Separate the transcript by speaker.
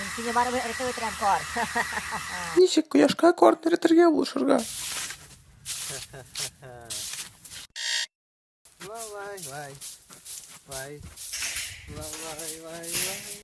Speaker 1: Мин сине барыбер эретеп бетерәм, кар.
Speaker 2: Ничек кояшка карны эретергә булышырга?
Speaker 3: Вай, вай, вай. Вай, вай, вай, вай.